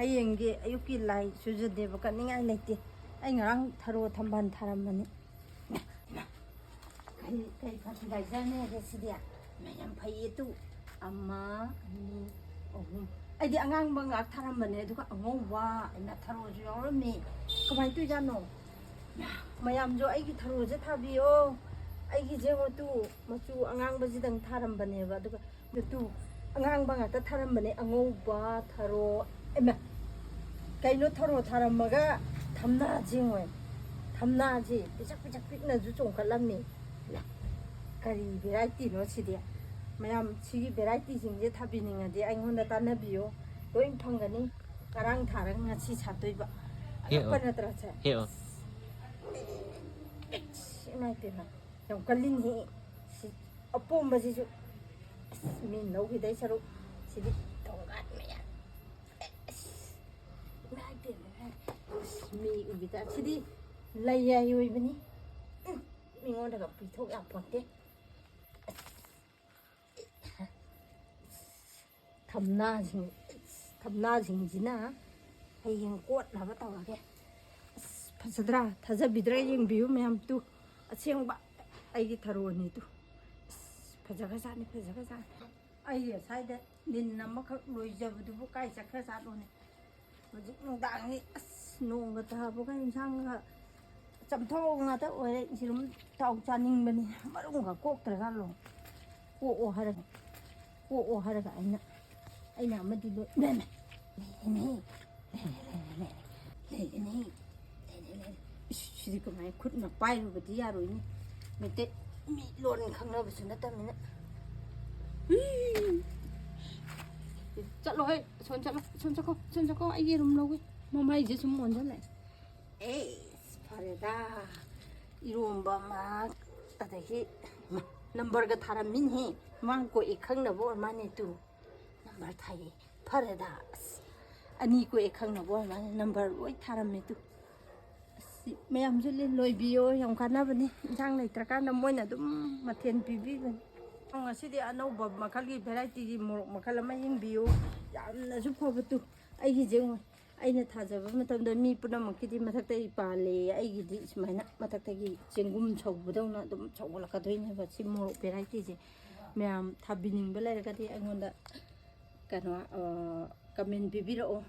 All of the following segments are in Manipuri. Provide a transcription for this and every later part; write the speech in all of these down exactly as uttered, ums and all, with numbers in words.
ꯍꯌꯦꯡꯒꯤ ꯑꯌꯨꯛꯀꯤ ꯂꯥꯏ ꯁꯨꯖꯗꯦꯕ, ꯀꯠꯅꯤꯡꯉꯥꯏ ꯂꯩꯇꯦ꯫ ꯑꯩ ꯉꯔꯥꯡ ꯊꯔꯣ ꯊꯝꯕꯥꯜ ꯊꯥꯔꯝꯕꯅꯤ꯫ ꯏꯃꯥ, ꯀꯩ, ꯀꯩ ꯐꯔꯇꯤꯂꯥꯏꯖꯔꯅꯦꯒꯦ ꯁꯤꯗꯤ? ꯏꯃꯥ, ꯌꯥꯝ ꯐꯩꯌꯦ ꯇꯨ꯫ ꯑꯃ, ꯑꯅꯤ, ꯑꯍꯨꯝ꯫ ꯑꯩꯗꯤ ꯑꯉꯥꯡꯕ ꯉꯥꯛ ꯊꯥꯔꯝꯕꯅꯦ, ꯑꯗꯨꯒ ꯑꯉꯧꯕ, ꯏꯃꯥ, ꯊꯔꯣꯁꯨ ꯌꯥꯎꯔꯝꯃꯤ꯫ ꯀꯃꯥꯏꯅ ꯇꯧꯔꯤꯖꯥꯠꯅꯣ? ꯃꯌꯥꯝꯁꯨ ꯑꯩꯒꯤ ꯊꯔꯣꯁꯦ ꯊꯥꯕꯤꯌꯣ꯫ ꯑꯩꯒꯤꯁꯦ ꯌꯦꯡꯉꯣ ꯇꯨ, ꯃꯆꯨ ꯑꯉꯥꯡꯕꯁꯤꯗꯪ ꯊꯥꯔꯝꯕꯅꯦꯕ, ꯑꯗꯨꯒ ꯑꯗꯨ ꯇꯨ, ꯑꯉꯥꯡꯕ ꯉꯥꯛꯇ ꯊꯥꯔꯝꯕꯅꯦ, ꯑꯉꯧꯕ, ꯊꯔꯣ, ꯏꯃꯥ, ꯀꯩꯅꯣ ꯊꯔꯣ ꯊꯥꯔꯝꯃꯒ ꯊꯝꯅꯥꯁꯦ ꯌꯦꯡꯉꯣ, ꯊꯝꯅꯥꯁꯦ ꯄꯤꯁꯛ ꯄꯤꯁꯛ ꯄꯤꯛꯅꯁꯨ ꯆꯣꯡꯈꯠꯂꯝꯃꯤ꯫ ꯏꯃꯥ, ꯀꯔꯤ ꯚꯦꯔꯥꯏꯇꯤꯅꯣ ꯁꯤꯗꯤ? ꯃꯌꯥꯝ ꯁꯤꯒꯤ ꯚꯦꯔꯥꯏꯇꯤꯁꯤꯡꯁꯦ ꯊꯥꯕꯤꯅꯤꯡꯉꯗꯤ ꯑꯩꯉꯣꯟꯗ ꯇꯥꯟꯅꯕꯤꯌꯣ, ꯂꯣꯏ ꯐꯪꯒꯅꯤ꯫ ꯉꯔꯥꯡ ꯊꯥꯔꯒ ꯉꯁꯤ ꯁꯥꯠꯇꯣꯏꯕ꯫ ꯍꯦꯛꯑꯣ꯫ ꯑꯉꯛꯄ ꯅꯠꯇ꯭ꯔꯥ ꯁꯦ? ꯍꯦꯛꯑꯣ꯫ ꯏꯃꯥꯏ ꯄꯦꯝꯃ, ꯌꯥꯝ ꯀꯜꯂꯤꯅꯦꯍꯦ꯫ ꯁꯤ ꯑꯄꯣꯝꯕꯁꯤꯁꯨ, ꯑꯁ, ꯃꯤꯅ ꯂꯧꯈꯤꯗꯩ ꯁꯔꯨꯛ ꯁꯤꯗꯤ ꯊꯣꯡꯒꯥꯟ ꯃꯌꯥ꯫ ꯑꯁ, ꯏꯃꯥꯏ ꯄꯦꯝꯃ, ꯑꯁ, ꯃꯤ ꯎꯕꯤꯗ ꯁꯤꯗꯤ ꯂꯩ ꯌꯥꯏ ꯑꯣꯏꯕꯅꯤ꯫ ꯎꯝ, ꯃꯤꯉꯣꯟꯗꯒ ꯄꯤꯊꯣꯛ ꯌꯥꯄꯣꯟꯇꯦ꯫ ꯊꯝꯅꯥꯁꯤꯡ, ꯊꯝꯅꯥꯁꯤꯡꯁꯤꯅ ꯍꯌꯦꯡ ꯀꯣꯠꯅꯕ ꯇꯧꯔꯒꯦ꯫ ꯑꯁ, ꯐꯖꯗ꯭ꯔꯥ? ꯊꯥꯖꯕꯤꯗ꯭ꯔꯥ? ꯌꯦꯡꯕꯤꯌꯨ ꯃꯌꯥꯝ ꯇꯨ꯫ ꯑꯁꯦꯡꯕ ꯑꯩꯒꯤ ꯊꯔꯣꯅꯤ ꯇꯨ꯫ ꯑꯁ, ꯐꯖꯈ꯭ꯔꯖꯥꯠꯅꯤ, ꯐꯖꯈ꯭ꯔꯖꯥꯠꯅꯤ꯫ ꯑꯩ ꯉꯁꯥꯏꯗ ꯂꯤꯟ ꯑꯃꯈꯛ ꯂꯣꯏꯖꯕꯗꯨꯕꯨ ꯀꯥꯏ ꯆꯠꯈ꯭ꯔꯖꯥꯠꯅꯣꯅꯦ? ꯍꯧꯖꯤꯛ ꯅꯨꯡꯗꯥꯡꯁꯤ ꯑꯁ ꯅꯣꯡꯒ ꯇꯥꯕꯒ ꯏꯟꯁꯥꯡꯒ ꯆꯝꯊꯣꯡ ꯉꯥꯛꯇ ꯑꯣꯏꯔꯦ꯫ ꯁꯤꯔꯨꯝ ꯊꯥꯎ ꯆꯥꯅꯤꯡꯕꯅꯤ꯫ ꯃꯔꯨꯝꯒ ꯀꯣꯛꯇ꯭ꯔꯒ ꯂꯣ꯫ ꯀꯣꯛꯑꯣ ꯍꯥꯏꯔꯒ, ꯀꯣꯛꯑꯣ ꯍꯥꯏꯔꯒ ꯑꯩꯅ, ꯑꯩꯅ ꯑꯃꯗꯤ ꯂꯣꯏ-, ꯂꯩꯔꯦꯅꯦ꯫ ꯂꯩꯔꯦꯅꯦ꯫ ꯂꯩꯔꯦꯅꯦ꯫ ꯂꯩꯔꯦꯅꯦ꯫ ꯏꯁ, ꯁꯤꯗꯤ ꯀꯃꯥꯏꯅ ꯈꯨꯠꯅ ꯄꯥꯏꯔꯨꯕꯗꯤ ꯌꯥꯔꯣꯏꯅꯦ꯫ ꯃꯩꯇꯩ ꯃꯤ ꯂꯣꯟ ꯈꯪꯅꯕꯁꯨ ꯅꯠꯇꯕꯅꯤꯅ꯫ ꯎꯝ꯫ ꯆꯠꯂꯣ ꯍꯦ, ꯁꯣꯝ ꯆꯠꯂꯣ, ꯁꯣꯝ ꯆꯠꯈꯣ, ꯁꯣꯝ ꯆꯠꯈꯣ, ꯑꯩ ꯌꯦꯔꯨꯝ ꯂꯧꯒꯦ꯫ ꯃꯃꯥꯏꯁꯦ ꯁꯨꯝ ꯑꯣꯟꯁꯤꯜꯂꯛꯑꯦ꯫ ꯑꯦꯁ, ꯐꯔꯦꯗ꯫ ꯏꯔꯣꯝꯕ ꯑꯃ, ꯑꯗꯒꯤ ꯅꯝꯕꯔꯒ ꯊꯥꯔꯝꯃꯤꯅꯦꯍꯦ꯫ ꯃꯥꯡ ꯀꯣꯛꯑꯦ ꯈꯪꯅꯕ ꯑꯣꯏꯔ ꯃꯥꯅꯦ ꯇꯨ꯫ ꯅꯝꯕꯔ ꯊꯥꯏꯌꯦ꯫ ꯐꯔꯦꯗ꯫ ꯑꯁ, ꯑꯅꯤ ꯀꯣꯛꯑꯦ ꯈꯪꯅꯕ ꯑꯣꯏꯔ ꯃꯥꯅꯦ꯫ ꯅꯝꯕꯔ ꯂꯣꯏ ꯊꯥꯔꯝꯃꯦ ꯇꯨ꯫ ꯑꯁ, ꯃꯌꯥꯝꯁꯨ ꯂꯤꯟ ꯂꯣꯏꯕꯤꯌꯣ, ꯌꯥꯝ ꯀꯥꯟꯅꯕꯅꯤ꯫ ꯏꯟꯁꯥꯡ ꯂꯩꯇ꯭ꯔꯀꯥꯟꯗ ꯃꯣꯏꯅ ꯑꯗꯨꯝ ꯃꯊꯦꯜ ꯄꯤꯕꯤꯕꯅꯤ꯫ ꯉꯁꯤꯗꯤ ꯑꯅꯧꯕ ꯃꯈꯜꯒꯤ ꯚꯦꯔꯥꯏꯇꯤꯒꯤ ꯃꯣꯔꯣꯛ ꯃꯈꯜ ꯑꯃ ꯌꯦꯡꯕꯤꯌꯨ꯫ ꯌꯥꯝꯅꯁꯨ ꯐꯕ ꯇꯨ꯫ ꯑꯩꯒꯤꯁꯦ ꯌꯦꯡꯉꯣ, ꯑꯩꯅ ꯊꯥꯖꯕ ꯃꯇꯝꯗ ꯃꯤ ꯄꯨꯝꯅꯃꯛꯀꯤꯗꯤ ꯃꯊꯛꯇꯒꯤ ꯄꯥꯜꯂꯦ, ꯑꯩꯒꯤꯗꯤ ꯁꯨꯃꯥꯏꯅ ꯃꯊꯛꯇꯒꯤ ꯆꯦꯡꯒꯨꯝ ꯁꯧꯕꯗꯧꯅ ꯑꯗꯨꯝ ꯁꯧꯒꯠꯂꯛꯀꯗꯣꯏꯅꯦꯕ ꯁꯤ ꯃꯣꯔꯣꯛ ꯚꯦꯔꯥꯏꯇꯤꯁꯦ꯫ ꯃꯌꯥꯝ ꯊꯥꯕꯤꯅꯤꯡꯕ ꯂꯩꯔꯒꯗꯤ ꯑꯩꯉꯣꯟꯗ ꯀꯩꯅꯣ, ꯀꯃꯦꯟ ꯄꯤꯕꯤꯔꯛꯑꯣ,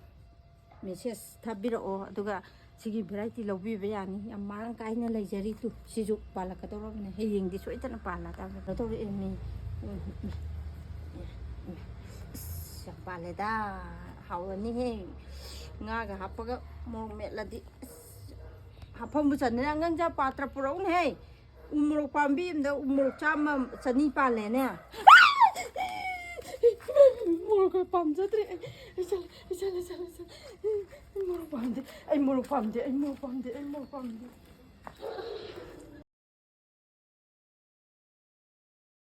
ꯃꯦꯁꯦꯖ ꯊꯥꯕꯤꯔꯛꯑꯣ, ꯑꯗꯨꯒ ꯁꯤꯒꯤ ꯚꯦꯔꯥꯏꯇꯤ ꯂꯧꯕꯤꯕ ꯌꯥꯅꯤ꯫ ꯌꯥꯝ ꯃꯔꯥꯡ ꯀꯥꯏꯅ ꯂꯩꯖꯔꯤ ꯇꯨ꯫ ꯁꯤꯁꯨ ꯄꯥꯜꯂꯛꯀꯗꯧꯔꯕꯅꯦ, ꯍꯌꯦꯡꯗꯤ ꯁꯣꯏꯗꯅ ꯄꯥꯜꯂꯗꯕꯅꯦ꯫ ꯀꯩꯅꯣ ꯇꯧꯔꯛꯑꯦ ꯃꯤ꯫ ꯎꯝ, ꯎꯝ, ꯎꯝ꯫ ꯑꯁ, ꯌꯥꯝ ꯄꯥꯜꯂꯦꯗ꯫ ꯍꯥꯎꯔꯅꯤꯍꯦ꯫ ꯉꯥꯒ ꯍꯥꯞꯄꯒ ꯃꯣꯔꯣꯛ ꯃꯦꯠꯂꯗꯤ꯫ ꯑꯁ, ꯍꯥꯞꯐꯝꯕꯨ ꯆꯟꯗꯅ ꯑꯉꯥꯡꯖꯥ ꯄꯥꯇ꯭ꯔ ꯄꯨꯔꯛꯎꯅꯦꯍꯦ꯫ ꯎ ꯃꯣꯔꯣꯛ ꯄꯥꯝꯕꯤ ꯑꯃꯗ ꯎ ꯃꯣꯔꯣꯛ ꯆꯥꯝꯃ, ꯆꯅꯤ ꯄꯥꯜꯂꯦꯅꯦ꯫ ꯃꯣꯔꯣꯛꯀ ꯄꯥꯝꯖꯗ꯭ꯔꯦ ꯑꯩ꯫ ꯑꯩ ꯆꯠꯂꯦ, ꯑꯩ ꯆꯠꯂꯦ, ꯑꯩ ꯆꯠꯂꯦ, ꯑꯩ ꯆꯠꯂꯦ꯫ ꯑꯩ ꯃꯣꯔꯣꯛ ꯄꯥꯝꯗꯦ, ꯑꯩ ꯃꯣꯔꯣꯛ ꯄꯥꯝꯗꯦ, ꯑꯩ ꯃꯣꯔꯣꯛ ꯄꯥꯝꯗꯦ, ꯑꯩ ꯃꯣꯔꯣꯛ ꯄꯥꯝꯗꯦ꯫